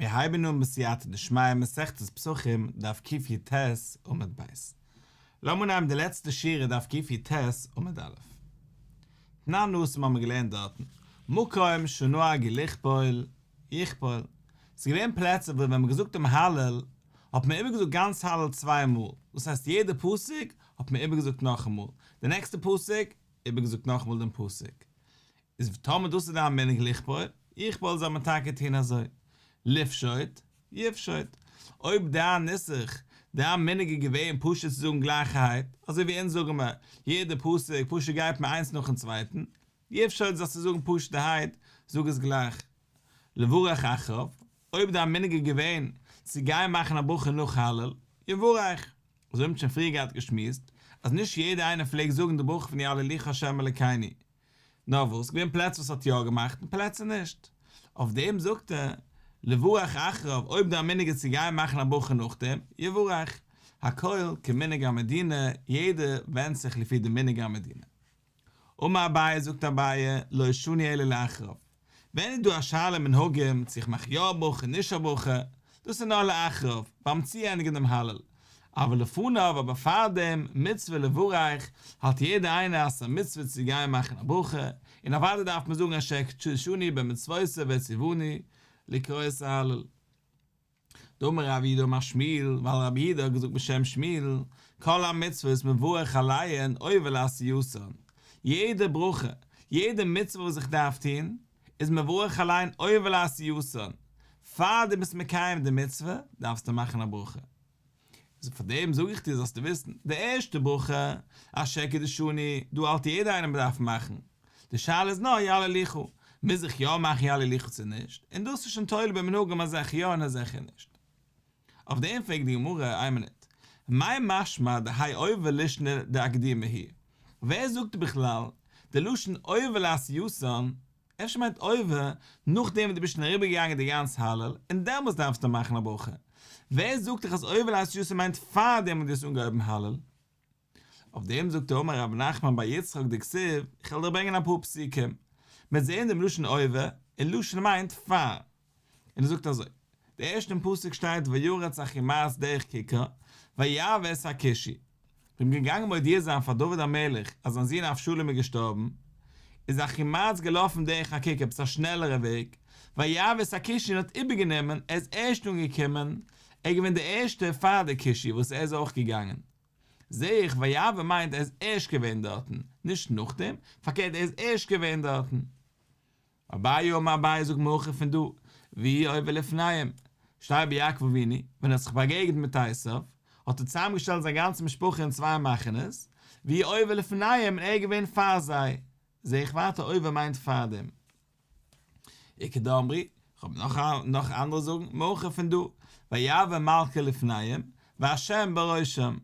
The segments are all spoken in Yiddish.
מיר הייבן אן בסייעתא דשמיא מסכת פסחים דף קי"ט עמוד ב'. לאמיר אנהייבן די לעצטע שורה דף קי"ט עמוד א'. תנן התם האבן מיר געלערנט דארטן, מקום שנהגו לכפול, יכפול. ס'איז געווען פלעצער וואו ווען מ'האט געזאגט דעם הלל, האט מען איבערגעזאגט גאנץ הלל צוויי מאל, דאס הייסט יעדע פסוק האט מען איבערגעזאגט נאכאמאל, די נעקסטע פסוק, איבערגעזאגט נאכאמאל דעם פסוק. איז טאמער דאס איז דיין מנהג לכפול, יכפול זאל מען טאקע טון אזוי. לפשוט, יפשוט. אויב דיין נוסח, דיין מנהג איז געווען פשוט צו זאגן גלייכערהייט, אזוי ווי אונז זאגן מיר, יעדע פסוק פשוט גייט מען איינס נאכן צווייטן, יפשוט זאלסטו זאגן פשוט'ערהייט, זאג עס גלייך. לברך אחריו, אויב דיין מנהג איז געווען צו גיין מאכן א ברכה נאך הלל, יברך. אזוי האבן שוין פריער געהאט געשמועסט, אז נישט יעדער איינער פלעגט זאגן די ברכה פון יהללוך ה' אלוקינו, נאר וואס, געווען פלעצער וואס האט יא געמאכט און פלעצער נישט. אויף דעם זאגט ער, לברך אחריו, אויב דיין מנהג איז צו גיין מאכן א ברכה נאכדעם, יברך. הכל כמנהג המדינה, יעדער ווענדט זיך לפי די מנהג המדינה. אמר אביי, זאגט אביי, לא שנו אלא לאחריו. ווען איז דא א שאלה אין מנהגים צו איך מאך יא א ברכה נישט א ברכה, דאס איז נאר לאחריו, ביים צוענדיגן דעם הלל, אבל לפניו אבער פארדעם, מצוה לברך, האלט יעדער איינער אז ס'איז א מצוה צו גיין מאכן א ברכה, און אוודאי דארף מען זאגן אשר קדשנו במצוותיו וציוונו לקרוא את ההלל. דאמר רב יהודה אמר שמואל, ווייל רב יהודה האט געזאגט בשם שמואל, כל המצוות מברך עליהן עובר לעשייתן, יעדע ברכה, יעדע מצוה וואס איך דארף טון, איז מברך עליהן עובר לעשייתן, פאר דו ביסט מקיים די מצוה, דארפסטו מאכן א ברכה. איז פאר דעם זאג איך דיר זאלסטו וויסן, די ערשטע ברכה, אשר קדשנו, דא האלט יעדער איינער מען דארף מאכן, די שאלה איז נאר יהללוך, מוז איך יא מאכן יהללוך צו נישט, און דאס איז שוין תלוי במנהגים אזעלכע יא און אזעלכע נישט. אויף דעם פרעגט די גמרא, איין מינוט, מאי משמע דהאי עובר לישנא דאקדומי הוא, ווער זאגט בכלל די לשון עובר לעשייתן, אפשר מיינט עובר נאכדעם וואס דו ביסט שוין אריבער געגאנגען די גאנצע הלל און דעמאלטס דארפסטו מאכן א ברכה, ווער זאגט דיך אז עובר לעשייתן מיינט פארדעם וואס דו האסט אנגעהויבן הלל? אויף דעם זאגט ער אמר רב נחמן בר יצחק דכתיב, איך וועל דיר ברענגען אפאר פסוקים, מ'וועט זעהן דעם לשון עובר, און לשון מיינט פאר, און ער זאגט אזוי, די ערשטע פסוק שטייט וירץ אחימעץ דרך כיכר ויעבור את הכושי, ווען מ'איז געגאנגען מודיע זיין פאר דוד המלך אז זיין זון אבשלום איז געשטארבן, איז אחימעץ געלאפן דרך הכיכר עפעס א שנעלערע וועג, ויעבור את הכושי און האט איבערגענומען, ער איז ערשט אנגעקומען, ער איז געווען דער ערשטער פאר די כושי וואס ער איז אויך געגאנגען. זעה איך ויעבור מיינט ער איז ערשט געווען דארטן, נישט נאכדעם, פארקערט ער איז ערשט געווען דארטן. אביי אמר אביי זאגט מהכא פון דא, והוא עובר לפניהם, שטייט ביי יעקב אבינו, ווען ער האט זיך באגעגנט מיט עשיו, האט ער צוזאמגעשטעלט זיין גאנצע משפחה אין צוויי מחנות, והוא עובר לפניהם און ער איז געווען פאר זיי, זעה איך ווייטער עובר מיינט פארדעם. איכא דאמרי, כ'האב נאך נאך אנדערע זאגן, מהכא פון דא, ויעבור מלכא לפניהם, והשם בראשם,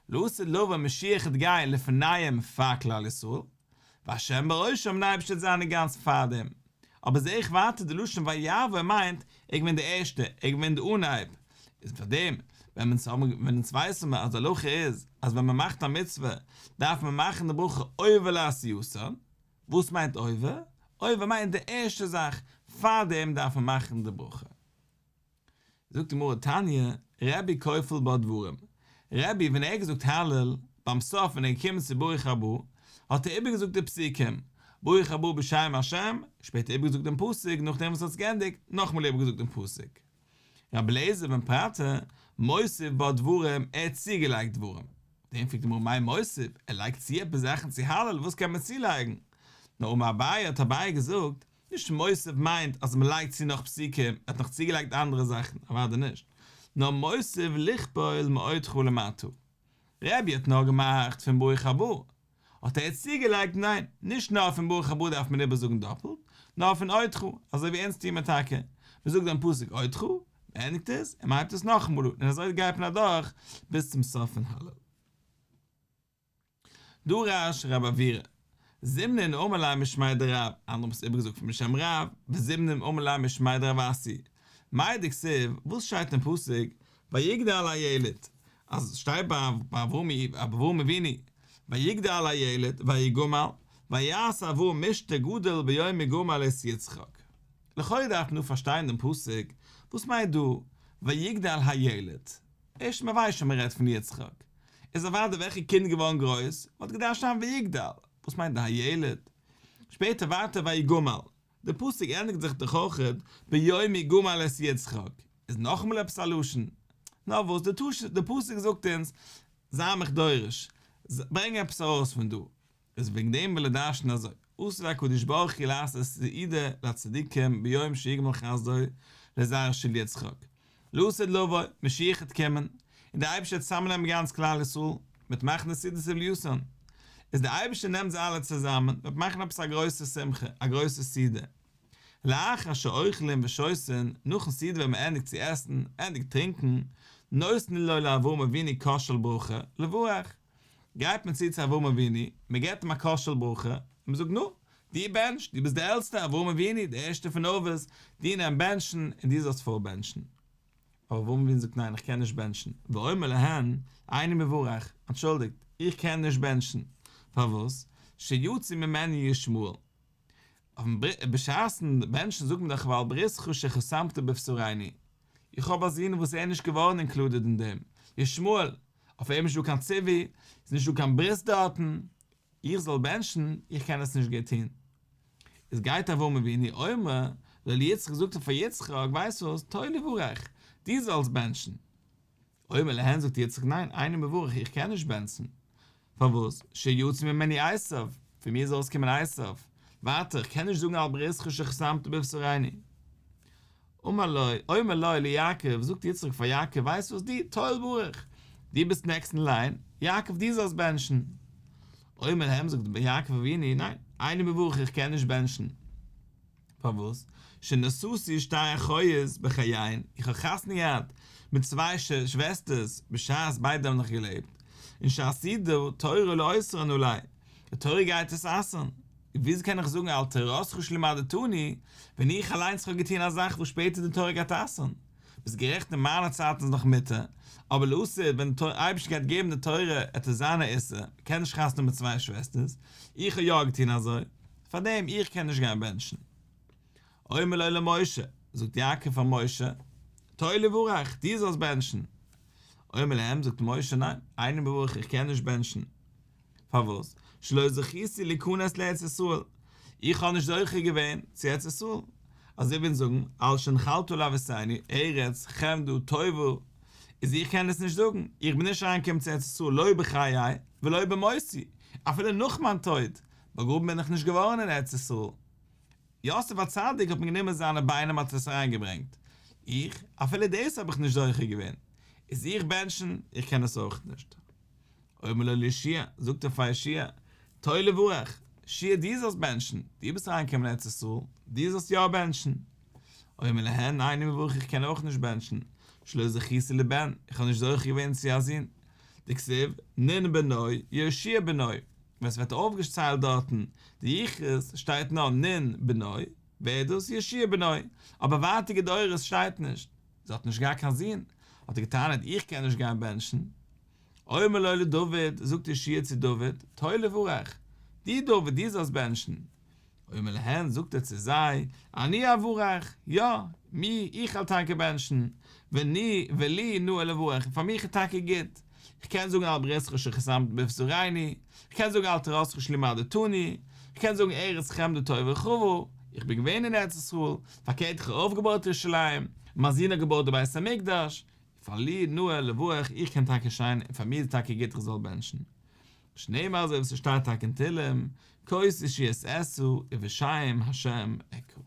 לעתיד לבוא משיח וועט גיין לפניהם פאר כלל ישראל, והשם בראשם און אייבערשטער וועט זיין אינגאנצן פאר דעם. אבער זעה איך ווייטער די לשון ויעבור מיינט ער איז געווען די ערשטע, ער איז געווען די אנהייב, איז פאר דעם ווען אונז האבן ווען אונז ווייסן מיר אז די הלכה איז אז ווען מען מאכט א מצוה דארף מען מאכן די ברכה עובר לעשייתן, וואס מיינט עובר? עובר מיינט די ערשטע זאך, פאר דעם דארף מען מאכן די ברכה. זאגט די גמרא תניא, רבי כופל בה דברים, רבי ווען ער האט געזאגט הלל, ביים סוף ווען ער איז געקומען צו ברוך הבא, האט ער איבערגעזאגט די פסוקים, ברוך הבא בשם השם, שפעטער איבערגעזאגט דעם פסוק, נאכדעם וואס ער האט עס געענדיגט, נאכאמאל איבערגעזאגט דעם פסוק. רבי אליעזר בן פרטא, מוסיף בה דברים, ער האט צוגעלייגט דברים. דעם פרעגט די גמרא מאי מוסיף, ער לייגט צו עפעס זאכן צו הלל, וואס קען מען צולייגן? נאר אמר אביי האט אביי געזאגט, נישט מוסיף מיינט אז מען לייגט צו נאך פסוקים, ער האט נאך צוגעלייגט אנדערע זאכן, אוודאי נישט, נאר מוסיף לכפול מאודך למטה. רבי האט נאר געמאכט פון ברוך הבא, האט ער צוגעלייגט ניין, נישט נאר פון ברוך הבא דארף מען איבערזאגן דאפלט, נאר פון אודך, אזוי ווי אונז טוען מיר טאקע, מען זאגט דעם פסוק אודך, מען ענדיגט עס, און מען הייבט עס נאכאמאל אן, און אזוי גייט מען אדורך ביז צום סוף פון הלל. דרש רב עוירא, זימנין אמר ליה משמיה דרב, אנדערע האבן עס איבערגעזאגט פון בשם רב, וזימנין אמר ליה משמיה דרב אסי, מאי דכתיב, וואס שטייט אין פסוק, ויגדל הילד, אז עס שטייט ביי אברהם אבינו, ויגדל הילד ויגמל, ויעש אברהם משתה גדול ביום הגמל את יצחק. לכאורה דארף מען דא פארשטיין דעם פסוק, וואס מיינט דא ויגדל הילד? ערשט מען ווייסט שוין מען רעדט פון יצחק, איז אוודאי וועלכע קינד איז געווארן גרויס, וואלט געדארפט שטיין ויגדל, וואס מיינט די הילד? שפעטער ווייטער ויגמל, די פסוק ענדיגט זיך דאך אויכעט ביום הגמל את יצחק, איז נאכאמאל עפעס א לשון? נאר וואס, די פסוק זאגט אונז, זיי מיך דורש, ברענג עפעס ארויס פון דא, איז וועגן דעם וויל ער דרש'נען אזוי, עתיד הקדוש ברוך הוא לעשות סעודה לצדיקים ביום שיגמול חסדו לזרעו של יצחק, לעתיד לבוא, משיח העט קומען, און דער אייבערשטער העט צוזאמנעמען גאנץ כלל ישראל, מ'וועט מאכן די סעודת לוויתן, איז דער אייבערשטער נעמט זיי אלע צוזאמען, מ'וועט מאכן עפעס א גרויסע שמחה, א גרויסע סעודה. לאחר שאוכלים ושותין, נאכן סעודה ווען מען ענדיגט צו עסן, ענדיגט טרינקען, נותנין לו לאברהם אבינו כוס של ברכה, לברך. גייט מען צו צו אברהם אבינו, מען געבט אים א כוס של ברכה, און מען זאגט נו, דו בענטש, דו ביסט דער עלטסטער, אברהם אבינו, דער ערשטער פון אבות, דו נעם בענטשן, און דו זאלסט פארבענטשן. אבער אברהם אבינו זאגט ניין איך קען נישט בענטשן, ואומר להן, איני מברך, אנטשולדיגט, איך קען נישט בענטשן, פארוואס? שיצא ממני ישמעאל. אויפן ברית, בשעת'ן בענטשן זאגט מען דאך ועל בריתך שחתמת בבשרינו, איך האב א זון וואס ער איז נישט געווארן אינקלודעד אין דעם, ישמעאל, אויף אים איז נישטא קיין ציווי, איז נישטא קיין ברית דארטן, איך זאל בענטשן, איך קען עס נישט גוט טון. איז גייט אברהם אבינו אומר לו ליצחק זאגט ער פאר יצחק, ווייסט וואס, טול וברך, דו זאלסט בענטשן. אומר להן זאגט יצחק ניין, איני מברך, איך קען נישט בענטשן. פארוואס? שיצא ממני עשיו, פון מיר איז ארויסגעקומען עשיו. ווייטער, איך קען נישט זאגן על בריתך שחתמת בבשרינו. אמר לו, אומר לו ליעקב, זאגט יצחק פאר יעקב, ווייסט וואס, דו, טול ברך, דו ביסט נעקסט אין ליין, יעקב דו זאלסט בענטשן. אומר להם זאגט יעקב אבינו, ניין, איני מברך, איך קען נישט בענטשן. פארוואס? שנשאתי שתי אחיות בחייהן, איך האב חתונה געהאט מיט צוויי שוועסטערס בשעת ביידע האבן נאך געלעבט, און שעתידה תורה לאוסרן עלי, די תורה גייט עס אסר'ן, וויאזוי קען איך זאגן על תורתך שלמדתנו, ווען איך אליינס האב געטון א זאך וואס שפעטער די תורה גייט אסר'ן? ביסט גערעכט אין מיינע צייטן איז נאך מותר, אבער לעתיד ווען די אייבערשטער גייט געבן די תורה עט עס זיין א איסור, מ'קען נישט חתונה האבן מיט צוויי שוועסטערס, איך האב יא געטון אזוי, פארדעם איך קען נישט גיין בענטשן. אומר לו למשה, זאגט יעקב פאר משה, טול וברך, דו זאלסט בענטשן. אומר להם, זאגט משה, ניין, איני מברך, איך קען נישט בענטשן. פארוואס? שלא זכיתי להיכנס לארץ ישראל, איך האב נישט זוכה געווען צו ארץ ישראל. אזוי ווי אונז זאגן, על שהנחלת לאבותינו, ארץ חמדה טובה, איז איך קען עס נישט זאגן, איך בין נישט אריינגעקומען צו ארץ ישראל לא בחיי ולא במותי, אפילו נאך מיין טויט, באגראבן בין איך נישט געווארן אין ארץ ישראל. יוסף הצדיק האט מען גענומען זיינע ביינער מען האט עס אריינגעברענגט. איך, אפילו דאס האב איך נישט זוכה געווען. איז איך בענטשן? איך קען עס אויך נישט. אומר לו ליהושע, זאגט ער פאר יהושע, טול וברך, יהושע דו זאלסט בענטשן, דו ביסט אריינגעקומען אין ארץ ישראל, דו זאלסט יא בענטשן. אומר להן, איני מברך איך קען אויך נישט בענטשן, שלא זכיתי לבן, איך האב נישט זוכה געווען צו א זון. דכתיב, נון בנו, יהושע בנו, ווען עס ווערט אויפגעציילט דארטן די יחוס שטייט נאר נון בנו, ווער איז דאס? יהושע בנו, אבער ווייטערדיגע דורות שטייט נישט, זי האט נישט געהאט קיין זון, האט ער געטענה'ט איך קען נישט גיין בענטשן. אומר לו לדוד, זאגט יהושע צו דוד, טול וברך, דו דוד דו זאלסט בענטשן. אומר להן, זאגט ער צו זיי, אני אברך, יא, מיר, איך וועל טאקע בענטשן, וני, ולי נאה לברך, און פאר מיך איז טאקע גוט, איך קען זאגן על בריתך שחתמת בבשרינו, איך קען זאגן על תורתך שלמדתנו, איך קען זאגן ארץ חמדה טובה ורחבה, איך בין געווען אין ארץ ישראל, פארקערט איך האב אויפגעבויט ירושלים, מיין זון האט געבויט די בית המקדש, פאר לי נאה לברך, איך קען טאקע שיין, און פאר מיר איז טאקע גוט איך זאל בענטשן. שנאמר אזוי ווי ס'שטייט טאקע אין תהלים, כוס ישועות אשא ובשם השם אקרא.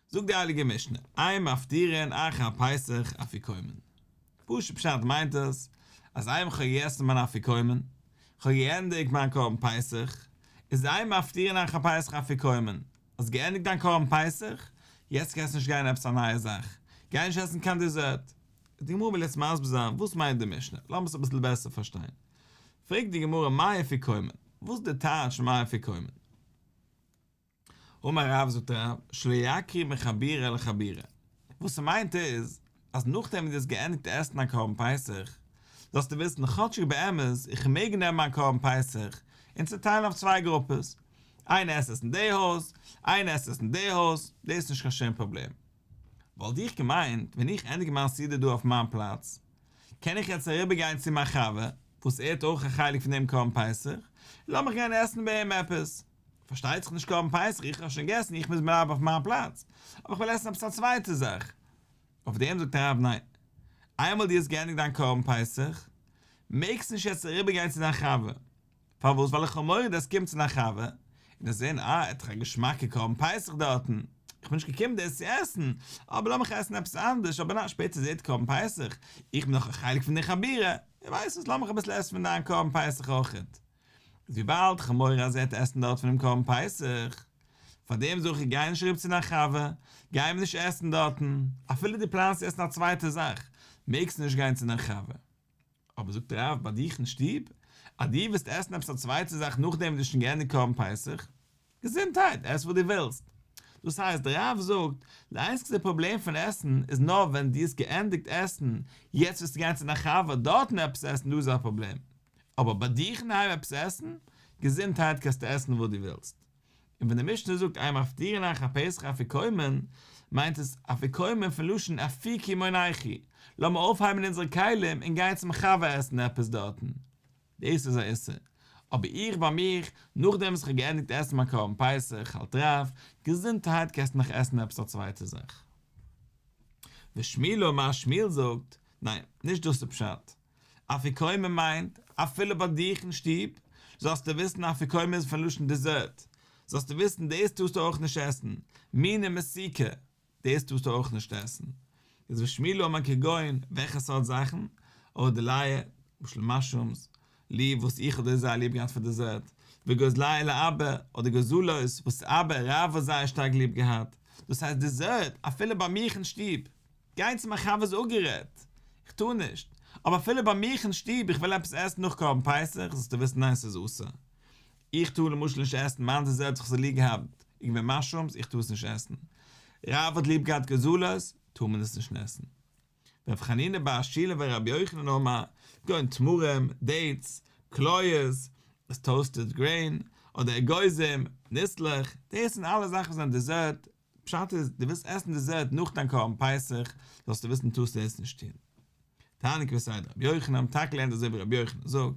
זאגט די הייליגע משנה, אין מפטירין אחר הפסח אפיקומן. פשוט פשט מיינט עס, אז איינמאל כ'האב געגעסן מיין אפיקומן, כ'האב געענדיגט מיין קרבן פסח, איז אין מפטירין אחר הפסח אפיקומן, האסט געענדיגט דיין קרבן פסח, יעצט קענסטו נישט גיין עפעס א נייע זאך, גיי נישט עסן קיין דעזערט. די גמרא וויל יעצט מסביר זיין וואס מיינט די משנה, לאמיר עס אביסל בעסער פארשטיין. פרעגט די גמרא מאי אפיקומן, וואס איז די טייטש מאי אפיקומן? אמר רב זאגט רב, שלא יקריא מחבורה לחבורה, וואס ס'מיינט איז, אז נאכדעם וואס דו האסט געענדיגט עסן דיין קרבן פסח, זאלסטו וויסן, כאטשיג באמת איך מעג נעמען מיין קרבן פסח און צוטיילן אויף צוויי גרופעס. איינער עסט עס אין די הויז, איינער עסט עס אין די הויז, דאס איז נישט קיין שום פראבלעם. וואלט איך געמיינט, ווען איך ענדיג מיין סעודה דא אויף מיין פלאץ, קען איך יעצט אריבער גיין צו מיין חבר, וואס ער האט אויך א חלק פון דעם קרבן פסח, און לאמיך גיין עסן ביי אים עפעס. פארשטייט זיך נישט קרבן פסח, איך האב שוין געגעסן, איך מוז בלייבן אויף מיין פלאץ, אבער איך וויל עסן עפעס א צווייטע זאך. אויף דעם זאגט רב ניין, איינמאל דו האסט געענדיגט דיין קרבן פסח, מעגסט נישט יעצט אריבער גיין צו דיין חבר, פארוואס ווייל איך האב מורא דו וועסט קומען צו דיין חבר, און וועסט זען אה ער האט דאך א געשמאקע קרבן פסח דארטן, איך בין נישט געקומען דאס צו עסן, אבער לאמיך עסן עפעס אנדערש, אבער ניין שפעטער זעט קרבן פסח, איך בין דאך א חלק פון די חבורה, און ווייסט וואס לאמיך אביסל עסן פון דיין קרבן פסח אויכעט. איז וויבאלד כ'האב מורא אז ער וועט עסן דארט פונעם קרבן פסח, פארדעם זאג איך גיי נישט אריבער צו דיין חבר, גיי נישט עסן דארטן, אפילו דו פלאנסט צו עסן א צווייטע זאך, מעגסטו נישט גיין צו דיין חבר. אבער זאגט רב ביי דיך אין שטוב, אז דו ווילסט עסן עפעס א צווייטע זאך נאכדעם וואס דו האסט שוין געענדיגט קרבן פסח, געזונטהייט, עס וואס דו ווילסט. דאס הייסט, רב זאגט, די איינציגסטע פראבלעם פון עסן איז נאר ווען דו האסט געענדיגט עסן, יעצט ווילסטו גיין צו דיין חבר דארטן עפעס עסן דא איז א פראבלעם. אבער ביי דיך אינדערהיים עפעס עסן? געזונטהייט קענסטו עסן וואס דו ווילסט. און ווען די משנה זאגט אין מפטירין אחר הפסח אפיקומן, מיינט עס אפיקומן פון לשון אפיקו מוניכו, לאמיר אויפהייבן אונזערע כלים און גיין צום חבר עסן עפעס דארטן. דאס איז א איסור. אבער איך ביי מיך, נאכדעם וואס איך האב געענדיגט עסן מיין קרבן פסח, האלט רב, געזונטהייט קענסט נאך עסן עפעס א צווייטע זאך. ושמואל אמר שמואל זאגט, ניין, נישט דאס איז פשט. אפיקומן מיינט, אפילו ביי דיך אין שטוב, זאלסטו וויסן אפיקומן איז פון לשון דעזערט, זאלסטו וויסן דאס טארסטו אויך נישט עסן, מיני מתיקה, דאס טארסטו אויך נישט עסן. איז ושמואל אמר כגון, וועלכע סארט זאכן? אורדילאי, למשל מאשרומס, ליב וואס איך האב דאס זייער ליב געהאט פאר דעזערט, וגוזליא לאבא, אדער גוזלות וואס אבא רב האט זייער שטארק ליב געהאט, דאס הייסט דעזערט, אפילו ביי מיך אין שטוב. גיין צו מיין חבר איז אפגערעדט, איך טאר נישט, אבער אפילו ביי מיך אין שטוב, איך וויל עפעס עסן נאך קרבן פסח, זאלסטו וויסן ניין ס'איז אסור. איך טאר למשל נישט עסן מיין דעזערט וואס איך האב ליב געהאט איז געווען מאשרומס, איך טאר עס נישט עסן. רב האט ליב געהאט גוזלות, טאר מען עס נישט עסן. ר' חנינא בר שילא ורבי יוחנן אמר, כגון תמרים, דעיטס, קליות, איז טאוסטעד גרעין, אדער אגוזים, ניסלעך, דאס זענען אלע זאכן וואס זענען דעזערט, פשט איז, דו ווילסט עסן דעזערט נאך דיין קרבן פסח, זאלסטו וויסן טארסטו עס נישט טון. תניא כוותיה דרבי יוחנן, מ'האט טאקע געלערנט אזוי ווי רבי יוחנן זאגט,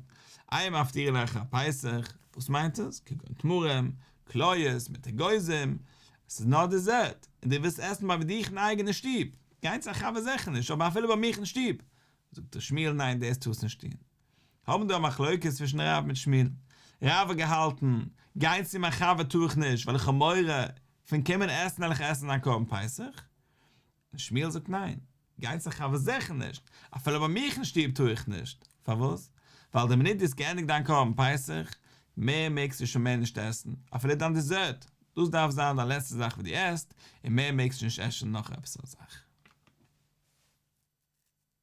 אין מפטירין אחר הפסח, וואס מיינט עס? כגון תמרים, קליות, מיט אגוזים, עס איז נאר דעזערט, און דו ווילסט עסן ביי דיך אין אייגענע שטוב, גיין צו א חבר זיכער נישט, אבער אפילו ביי מיך אין שטוב, זאגט שמואל ניין דאס טארסט נישט טון. האבן דא א מחלוקת צווישן רב מיט שמואל. רב האט געהאלטן, גיין צו מיין חבר טאר איך נישט ווייל איך האב מורא פון קומען עסן וועל איך עסן זיין קרבן פסח. און שמואל זאגט ניין, גיין צו א חבר זיכער נישט, אפילו ביי מיך אין שטוב טאר איך נישט. פארוואס? ווייל די מינוט דו האסט געענדיגט דיין קרבן פסח, מער מעגסטו שוין מער נישט עסן, אפילו דיין דעזערט, דאס דארף זיין דיין לעצטע זאך וואס דו עסט, און מער מעגסטו נישט עסן נאך עפעס א זאך.